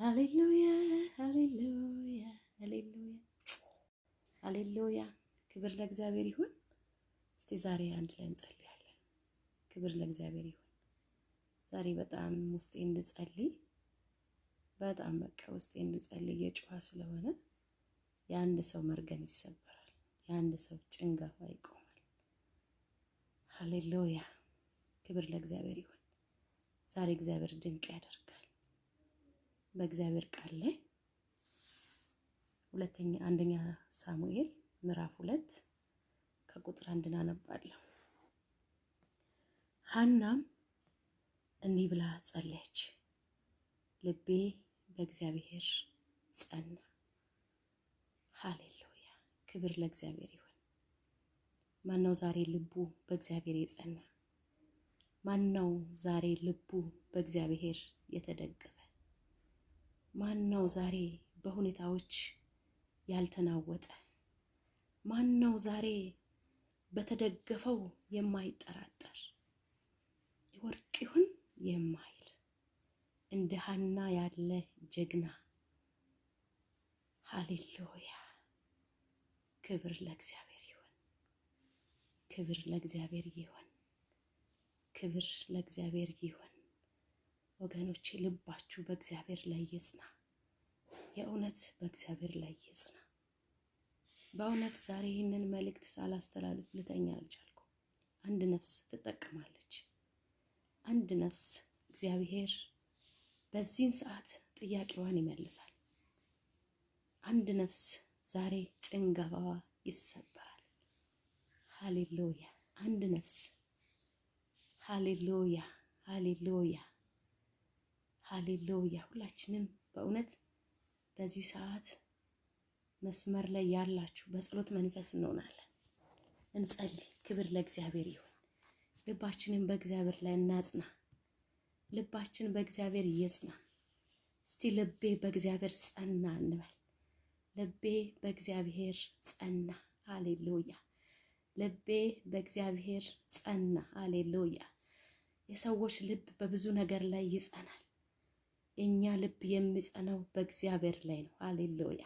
ሃሌሉያ፣ ሃሌሉያ፣ ሃሌሉያ፣ ሃሌሉያ። ክብር ለእግዚአብሔር ይሁን። እስቲ ዛሬ አንድ ላይ እንጸልያለን። ክብር ለእግዚአብሔር ይሁን። ዛሬ በጣም ውስጤ እንድጸልይ፣ በጣም በቃ ውስጤ እንድጸልይ የጮኸ ስለሆነ የአንድ ሰው መርገም ይሰበራል። የአንድ ሰው ጭንጋፋ ይቆማል። ሃሌሉያ። ክብር ለእግዚአብሔር ይሁን። ዛሬ እግዚአብሔር ድንቅ ያደርጋል። በእግዚአብሔር ቃል ላይ ሁለተኛ አንደኛ ሳሙኤል ምዕራፍ 2 ከቁጥር 1 አነባለሁ። ሐናም እንዲህ ብላ ጸለየች፣ ልቤ በእግዚአብሔር ጸና። ሃሌሉያ። ክብር ለእግዚአብሔር ይሁን። ማነው ዛሬ ልቡ በእግዚአብሔር የጸና? ማነው ዛሬ ልቡ በእግዚአብሔር የተደገፈ? ማነው ዛሬ በሁኔታዎች ያልተናወጠ? ማነው ዛሬ በተደገፈው የማይጠራጠር፣ ወርቅ ይሁን የማይል፣ እንደ ሐና ያለ ጀግና? ሃሌሉያ። ክብር ለእግዚአብሔር ይሁን። ክብር ለእግዚአብሔር ይሁን። ክብር ለእግዚአብሔር ይሁን። ወገኖቼ ልባችሁ በእግዚአብሔር ላይ ይጽና። የእውነት በእግዚአብሔር ላይ ይጽና። በእውነት ዛሬ ይህንን መልእክት ሳላስተላልፍ ልተኛ አልቻልኩም። አንድ ነፍስ ትጠቀማለች። አንድ ነፍስ እግዚአብሔር በዚህን ሰዓት ጥያቄዋን ይመልሳል። አንድ ነፍስ ዛሬ ጭንገፋዋ ይሰበራል። ሃሌሉያ። አንድ ነፍስ፣ ሃሌሉያ፣ ሃሌሉያ፣ ሃሌሉያ። ሁላችንም በእውነት በዚህ ሰዓት መስመር ላይ ያላችሁ በጸሎት መንፈስ እንሆናለን። እንጸልይ። ክብር ለእግዚአብሔር ይሁን። ልባችንን በእግዚአብሔር ላይ እናጽና። ልባችን በእግዚአብሔር ይጽና። እስቲ ልቤ በእግዚአብሔር ጸና እንበል። ልቤ በእግዚአብሔር ጸና። ሃሌሉያ። ልቤ በእግዚአብሔር ጸና። ሃሌሉያ። የሰዎች ልብ በብዙ ነገር ላይ ይጸናል። የኛ ልብ የሚጸናው በእግዚአብሔር ላይ ነው። ሃሌሉያ።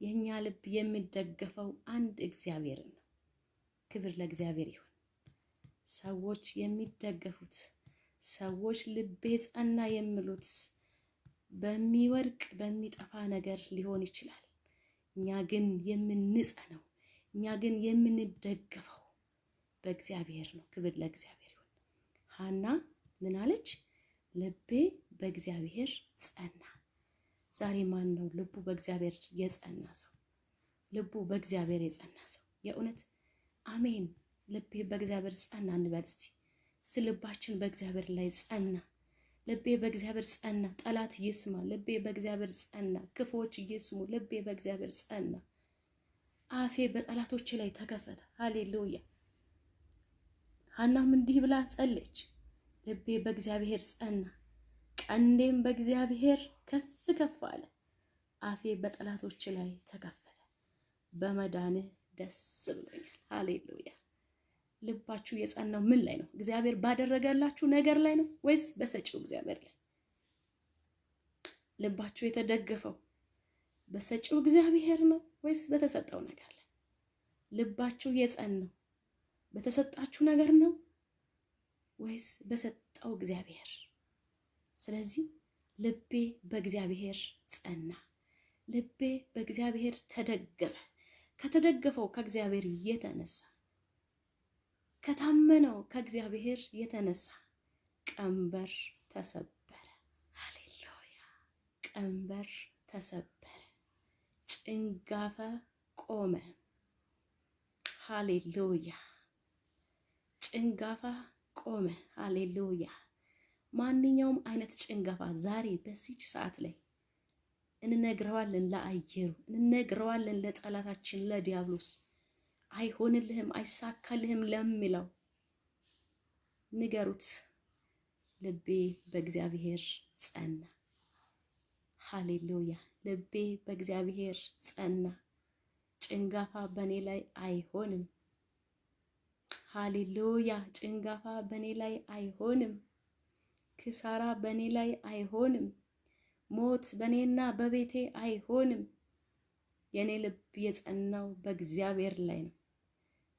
የኛ ልብ የሚደገፈው አንድ እግዚአብሔር ነው። ክብር ለእግዚአብሔር ይሁን። ሰዎች የሚደገፉት፣ ሰዎች ልቤ ጸና የሚሉት በሚወድቅ በሚጠፋ ነገር ሊሆን ይችላል። እኛ ግን የምንጸነው፣ እኛ ግን የምንደገፈው በእግዚአብሔር ነው። ክብር ለእግዚአብሔር ይሁን። ሐና ምን አለች? ልቤ በእግዚአብሔር ጸና። ዛሬ ማን ነው ልቡ በእግዚአብሔር የጸና ሰው? ልቡ በእግዚአብሔር የጸና ሰው የእውነት አሜን። ልቤ በእግዚአብሔር ጸና እንበል እስቲ። ልባችን በእግዚአብሔር ላይ ጸና። ልቤ በእግዚአብሔር ጸና። ጠላት ይስማ። ልቤ በእግዚአብሔር ጸና። ክፉዎች ይስሙ። ልቤ በእግዚአብሔር ጸና። አፌ በጠላቶቼ ላይ ተከፈተ። ሃሌሉያ። ሐናም እንዲህ ብላ ጸለች። ልቤ በእግዚአብሔር ጸና፣ ቀንዴም በእግዚአብሔር ከፍ ከፍ አለ። አፌ በጠላቶች ላይ ተከፈተ፣ በመዳንህ ደስ ብሎኛል። ሃሌሉያ። ልባችሁ የጸናው ምን ላይ ነው? እግዚአብሔር ባደረገላችሁ ነገር ላይ ነው ወይስ በሰጪው እግዚአብሔር ላይ? ልባችሁ የተደገፈው በሰጪው እግዚአብሔር ነው ወይስ በተሰጠው ነገር ላይ? ልባችሁ የጸናው በተሰጣችሁ ነገር ነው ወይስ በሰጠው እግዚአብሔር? ስለዚህ ልቤ በእግዚአብሔር ጸና፣ ልቤ በእግዚአብሔር ተደገፈ። ከተደገፈው ከእግዚአብሔር የተነሳ፣ ከታመነው ከእግዚአብሔር የተነሳ ቀንበር ተሰበረ። ሃሌሉያ! ቀንበር ተሰበረ፣ ጭንጋፈ ቆመ። ሃሌሉያ! ጭንጋፋ ቆመ። ሃሌሉያ! ማንኛውም አይነት ጭንጋፋ ዛሬ በዚች ሰዓት ላይ እንነግረዋለን፣ ለአየሩ እንነግረዋለን፣ ለጠላታችን ለዲያብሎስ፣ አይሆንልህም፣ አይሳካልህም ለሚለው ንገሩት። ልቤ በእግዚአብሔር ጸና። ሃሌሉያ! ልቤ በእግዚአብሔር ጸና። ጭንጋፋ በእኔ ላይ አይሆንም። ሃሌሉያ! ጭንጋፋ በእኔ ላይ አይሆንም። ክሳራ በእኔ ላይ አይሆንም። ሞት በእኔና በቤቴ አይሆንም። የኔ ልብ የጸናው በእግዚአብሔር ላይ ነው።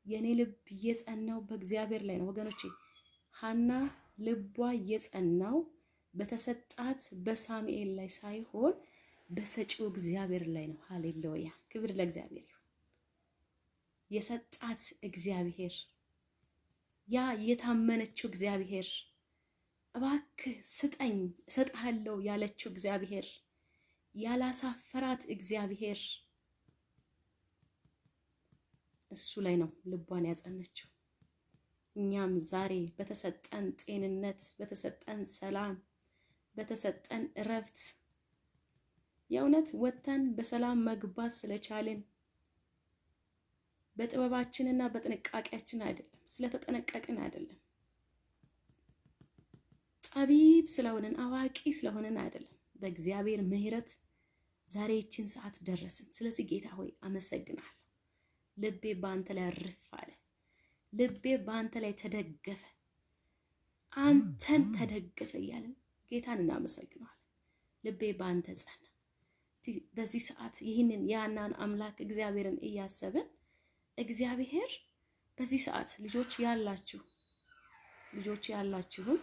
የኔ ልብ የጸናው በእግዚአብሔር ላይ ነው። ወገኖቼ ሐና ልቧ የጸናው በተሰጣት በሳሙኤል ላይ ሳይሆን በሰጪው እግዚአብሔር ላይ ነው። ሃሌሉያ! ክብር ለእግዚአብሔር ይሁን። የሰጣት እግዚአብሔር፣ ያ የታመነችው እግዚአብሔር፣ እባክህ ስጠኝ እሰጥሃለሁ ያለችው እግዚአብሔር፣ ያላሳፈራት እግዚአብሔር እሱ ላይ ነው ልቧን ያጸነችው። እኛም ዛሬ በተሰጠን ጤንነት፣ በተሰጠን ሰላም፣ በተሰጠን እረፍት የእውነት ወጥተን በሰላም መግባት ስለቻልን በጥበባችንና በጥንቃቄያችን አይደለም፣ ስለተጠነቀቅን አይደለም፣ ጠቢብ ስለሆንን አዋቂ ስለሆንን አይደለም። በእግዚአብሔር ምሕረት ዛሬ ይችን ሰዓት ደረስን። ስለዚህ ጌታ ሆይ አመሰግናለሁ። ልቤ በአንተ ላይ እርፍ አለ። ልቤ በአንተ ላይ ተደገፈ፣ አንተን ተደገፈ እያለን ጌታን እናመሰግነዋለን። ልቤ በአንተ ጸና። በዚህ ሰዓት ይህንን የሐናን አምላክ እግዚአብሔርን እያሰብን እግዚአብሔር በዚህ ሰዓት ልጆች ያላችሁ ልጆች ያላችሁም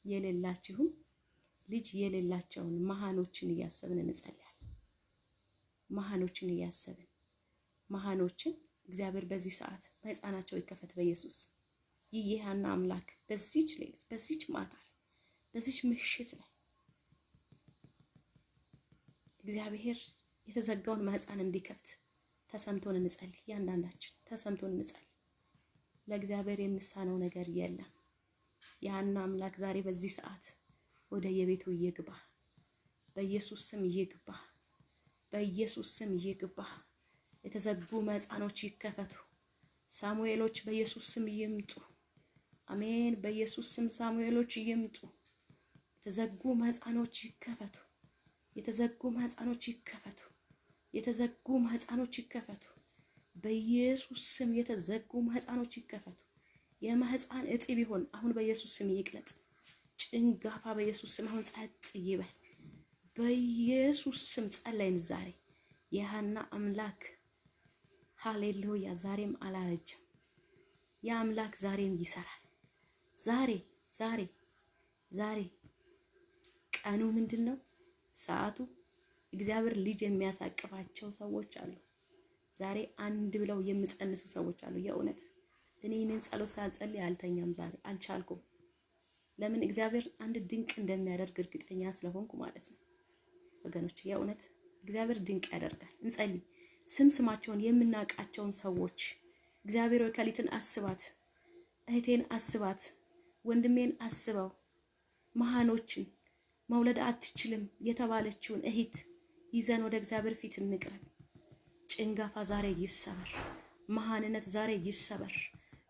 የሌላችሁም ልጅ የሌላቸውን መሃኖችን እያሰብን እንጸልያለን። መሃኖችን እያሰብን መሃኖችን እግዚአብሔር በዚህ ሰዓት ማህፀናቸው ይከፈት በኢየሱስ። ይህ የሐና አምላክ በዚች ሌሊት፣ በዚች ማታ ላይ፣ በዚች ምሽት ላይ እግዚአብሔር የተዘጋውን ማህፀን እንዲከፍት ተሰምቶን እንጸልይ። ያንዳንዳችን ተሰምቶን እንጸልይ። ለእግዚአብሔር የሚሳነው ነገር የለም። የሐና አምላክ ዛሬ በዚህ ሰዓት ወደ የቤቱ ይግባ። በኢየሱስ ስም ይግባ። በኢየሱስ ስም ይግባ። የተዘጉ ማህፀኖች ይከፈቱ። ሳሙኤሎች በኢየሱስ ስም ይምጡ። አሜን። በኢየሱስ ስም ሳሙኤሎች ይምጡ። የተዘጉ ማህፀኖች ይከፈቱ። የተዘጉ ማህፀኖች ይከፈቱ። የተዘጉ ማህፀኖች ይከፈቱ። በኢየሱስ ስም የተዘጉ ማህፀኖች ይከፈቱ። የማህፀን እጢ ቢሆን አሁን በኢየሱስ ስም ይቅለጥ። ጭንጋፋ በኢየሱስ ስም አሁን ጸጥ ይበል። በኢየሱስ ስም ጸለይን ዛሬ። የሐና አምላክ ሃሌሉያ ዛሬም አላረጀም። የአምላክ ዛሬም ይሰራል። ዛሬ ዛሬ ዛሬ ቀኑ ምንድን ነው? ሰዓቱ እግዚአብሔር ልጅ የሚያሳቅፋቸው ሰዎች አሉ። ዛሬ አንድ ብለው የሚጸንሱ ሰዎች አሉ። የእውነት እኔ ይህንን ጸሎት ሳልጸልይ አልተኛም። ዛሬ አልቻልኩም። ለምን? እግዚአብሔር አንድ ድንቅ እንደሚያደርግ እርግጠኛ ስለሆንኩ ማለት ነው። ወገኖች የእውነት እግዚአብሔር ድንቅ ያደርጋል። እንጸልይ። ስም ስማቸውን የምናውቃቸውን ሰዎች እግዚአብሔር ሆይ ከሊትን አስባት፣ እህቴን አስባት፣ ወንድሜን አስበው፣ መሃኖችን መውለድ አትችልም የተባለችውን እህት ይዘን ወደ እግዚአብሔር ፊት እንቅረብ። ጭንጋፋ ዛሬ ይሰበር፣ መሃንነት ዛሬ ይሰበር፣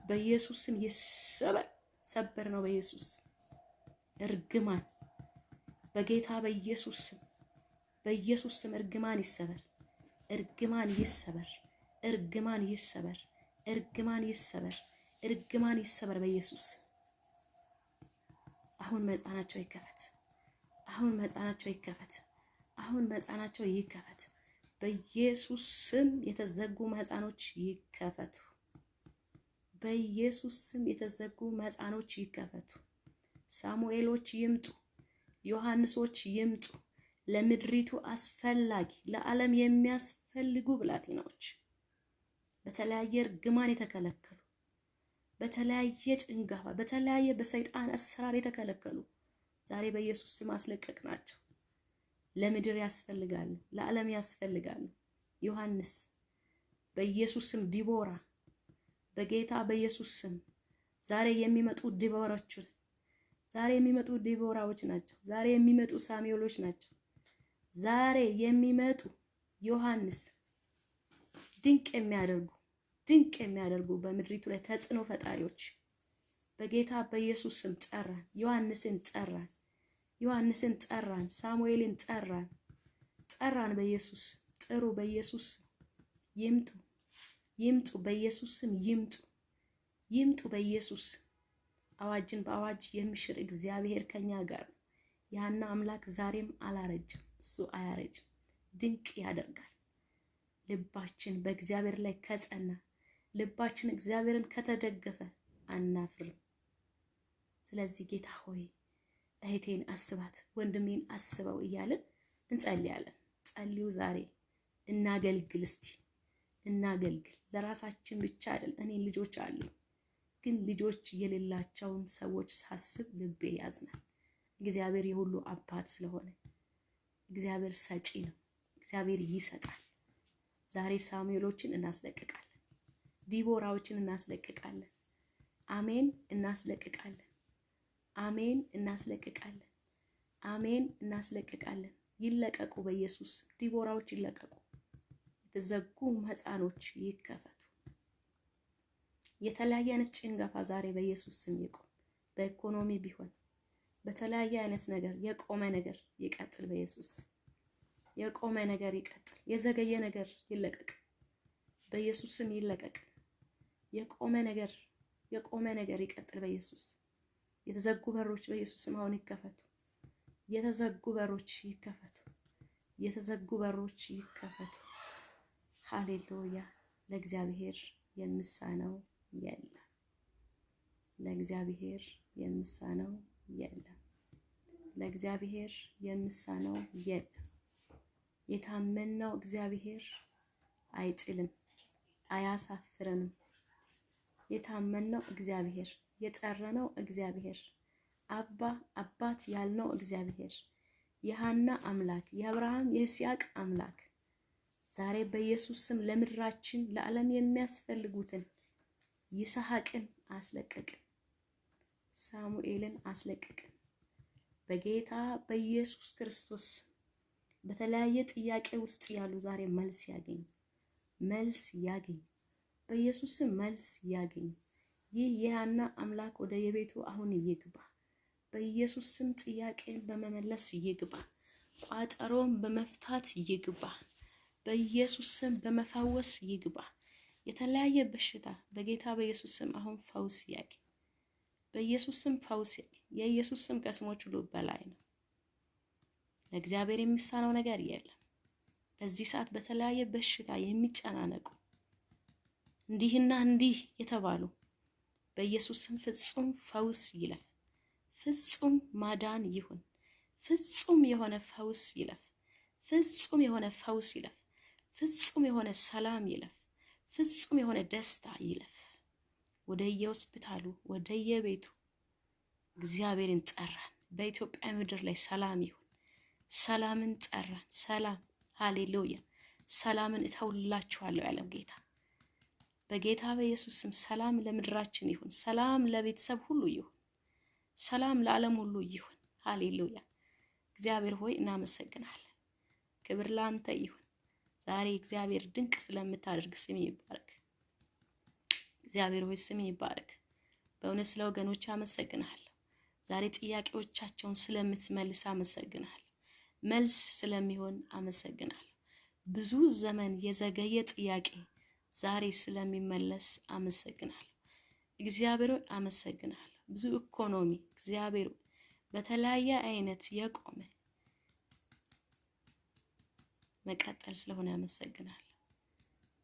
በኢየሱስ ስም ይሰበር። ሰበር ነው በኢየሱስ። እርግማን በጌታ በኢየሱስ ስም፣ በኢየሱስ ስም እርግማን ይሰበር፣ እርግማን ይሰበር፣ እርግማን ይሰበር፣ እርግማን ይሰበር፣ እርግማን ይሰበር በኢየሱስ ስም። አሁን መጻናቸው ይከፈት። አሁን መጻናቸው ይከፈት። አሁን መጻናቸው ይከፈት። በኢየሱስ ስም የተዘጉ ማህፀኖች ይከፈቱ። በኢየሱስ ስም የተዘጉ ማህፀኖች ይከፈቱ። ሳሙኤሎች ይምጡ፣ ዮሐንሶች ይምጡ። ለምድሪቱ አስፈላጊ ለዓለም የሚያስፈልጉ ብላቴናዎች በተለያየ እርግማን የተከለከሉ፣ በተለያየ ጭንጋፋ፣ በተለያየ በሰይጣን አሰራር የተከለከሉ ዛሬ በኢየሱስ ስም አስለቀቅናቸው። ለምድር ያስፈልጋሉ፣ ለዓለም ያስፈልጋሉ። ዮሐንስ በኢየሱስ ስም፣ ዲቦራ በጌታ በኢየሱስ ስም ዛሬ የሚመጡ ዲቦራዎች፣ ዛሬ የሚመጡ ዲቦራዎች ናቸው። ዛሬ የሚመጡ ሳሙኤሎች ናቸው። ዛሬ የሚመጡ ዮሐንስ ድንቅ የሚያደርጉ ድንቅ የሚያደርጉ በምድሪቱ ላይ ተጽዕኖ ፈጣሪዎች በጌታ በኢየሱስ ስም ጠራን። ዮሐንስን ጠራን። ዮሐንስን ጠራን። ሳሙኤልን ጠራን። ጠራን በኢየሱስ ጥሩ። በኢየሱስ ይምጡ፣ ይምጡ፣ በኢየሱስ ስም ይምጡ፣ ይምጡ በኢየሱስ። አዋጅን በአዋጅ የሚሽር እግዚአብሔር ከኛ ጋር ነው። የሐና አምላክ ዛሬም አላረጅም፣ እሱ አያረጅም፣ ድንቅ ያደርጋል። ልባችን በእግዚአብሔር ላይ ከጸና፣ ልባችን እግዚአብሔርን ከተደገፈ አናፍርም። ስለዚህ ጌታ ሆይ እህቴን አስባት፣ ወንድሜን አስበው እያልን እንጸልያለን። ጸልዩ። ዛሬ እናገልግል፣ እስቲ እናገልግል። ለራሳችን ብቻ አይደል። እኔ ልጆች አሉ፣ ግን ልጆች የሌላቸውን ሰዎች ሳስብ ልቤ ያዝናል። እግዚአብሔር የሁሉ አባት ስለሆነ እግዚአብሔር ሰጪ ነው። እግዚአብሔር ይሰጣል። ዛሬ ሳሙኤሎችን እናስለቅቃለን፣ ዲቦራዎችን እናስለቅቃለን። አሜን፣ እናስለቅቃለን። አሜን፣ እናስለቅቃለን። አሜን፣ እናስለቅቃለን። ይለቀቁ፣ በኢየሱስ ዲቦራዎች ይለቀቁ። የተዘጉ ሕፃኖች ይከፈቱ። የተለያየ አይነት ጭንገፋ ዛሬ በኢየሱስ ስም ይቁም። በኢኮኖሚ ቢሆን በተለያየ አይነት ነገር የቆመ ነገር ይቀጥል፣ በኢየሱስ የቆመ ነገር ይቀጥል። የዘገየ ነገር ይለቀቅ፣ በኢየሱስ ስም ይለቀቅ። የቆመ ነገር የቆመ ነገር ይቀጥል በኢየሱስ። የተዘጉ በሮች በኢየሱስ ስም አሁን ይከፈቱ። የተዘጉ በሮች ይከፈቱ። የተዘጉ በሮች ይከፈቱ። ሃሌሉያ! ለእግዚአብሔር የሚሳነው የለም። ለእግዚአብሔር የሚሳነው የለም። ለእግዚአብሔር የሚሳነው የለም። የታመንነው እግዚአብሔር አይጥልም፣ አያሳፍረንም። የታመንነው እግዚአብሔር፣ የጠራነው እግዚአብሔር፣ አባ አባት ያልነው እግዚአብሔር፣ የሐና አምላክ፣ የአብርሃም የይስሐቅ አምላክ ዛሬ በኢየሱስ ስም ለምድራችን ለዓለም የሚያስፈልጉትን ይስሐቅን አስለቀቅን፣ ሳሙኤልን አስለቀቅን። በጌታ በኢየሱስ ክርስቶስ በተለያየ ጥያቄ ውስጥ ያሉ ዛሬ መልስ ያገኙ፣ መልስ ያገኙ፣ በኢየሱስ ስም መልስ ያገኙ። ይህ የሐና አምላክ ወደ የቤቱ አሁን ይግባ። በኢየሱስ ስም ጥያቄን በመመለስ ይግባ። ቋጠሮን በመፍታት ይግባ። በኢየሱስ ስም በመፈወስ ይግባ። የተለያየ በሽታ በጌታ በኢየሱስ ስም አሁን ፈውስ ያግኝ። በኢየሱስ ስም ፈውስ ያግኝ። የኢየሱስ ስም ከስሞች ሁሉ በላይ ነው። ለእግዚአብሔር የሚሳነው ነገር የለም። በዚህ ሰዓት በተለያየ በሽታ የሚጨናነቁ እንዲህና እንዲህ የተባሉ በኢየሱስ ስም ፍጹም ፈውስ ይለፍ። ፍጹም ማዳን ይሁን። ፍጹም የሆነ ፈውስ ይለፍ። ፍጹም የሆነ ፈውስ ይለፍ። ፍጹም የሆነ ሰላም ይለፍ። ፍጹም የሆነ ደስታ ይለፍ። ወደየሆስፒታሉ ወደየቤቱ እግዚአብሔርን ጠራን። በኢትዮጵያ ምድር ላይ ሰላም ይሁን። ሰላምን ጠራን። ሰላም፣ ሃሌሉያ። ሰላምን እተውላችኋለሁ ያለው ጌታ በጌታ በኢየሱስ ስም ሰላም ለምድራችን ይሁን። ሰላም ለቤተሰብ ሁሉ ይሁን። ሰላም ለዓለም ሁሉ ይሁን። ሃሌሉያ። እግዚአብሔር ሆይ እናመሰግናለን። ክብር ለአንተ ይሁን። ዛሬ እግዚአብሔር ድንቅ ስለምታደርግ ስም ይባረክ። እግዚአብሔር ሆይ ስም ይባረክ። በእውነት ስለ ወገኖች አመሰግናለሁ። ዛሬ ጥያቄዎቻቸውን ስለምትመልስ አመሰግናለሁ። መልስ ስለሚሆን አመሰግናለሁ። ብዙ ዘመን የዘገየ ጥያቄ ዛሬ ስለሚመለስ አመሰግናለሁ። እግዚአብሔር ሆይ አመሰግናለሁ። ብዙ ኢኮኖሚ እግዚአብሔር በተለያየ አይነት የቆመ መቀጠል ስለሆነ አመሰግናለሁ።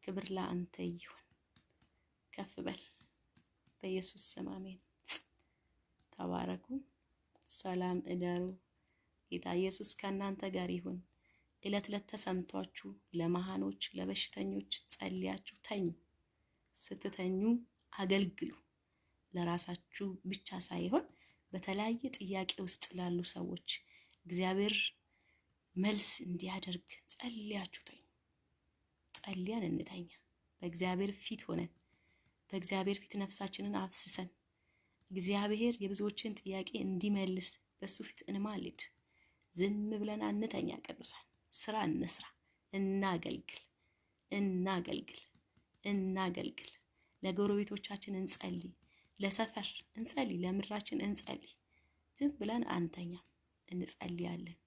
ክብር ለአንተ ይሁን። ከፍ በል በኢየሱስ ስም አሜን። ተባረኩ። ሰላም እደሩ። ጌታ ኢየሱስ ከእናንተ ጋር ይሁን። እለት እለት ተሰምቷችሁ ለመሃኖች ለበሽተኞች ጸልያችሁ ተኙ። ስትተኙ አገልግሉ። ለራሳችሁ ብቻ ሳይሆን በተለያየ ጥያቄ ውስጥ ላሉ ሰዎች እግዚአብሔር መልስ እንዲያደርግ ጸልያችሁ ተኙ። ጸልያን እንተኛ። በእግዚአብሔር ፊት ሆነን በእግዚአብሔር ፊት ነፍሳችንን አፍስሰን እግዚአብሔር የብዙዎችን ጥያቄ እንዲመልስ በሱ ፊት እንማልድ። ዝም ብለን አንተኛ። ቅዱሳን ስራ እንስራ፣ እናገልግል፣ እናገልግል፣ እናገልግል። ለጎረቤቶቻችን እንጸልይ፣ ለሰፈር እንጸልይ፣ ለምድራችን እንጸልይ። ዝም ብለን አንተኛም፣ እንጸልያለን።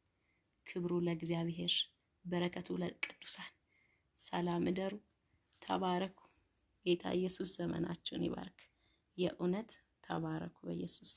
ክብሩ ለእግዚአብሔር፣ በረከቱ ለቅዱሳን። ሰላም እደሩ፣ ተባረኩ። ጌታ ኢየሱስ ዘመናችሁን ይባርክ። የእውነት ተባረኩ በኢየሱስ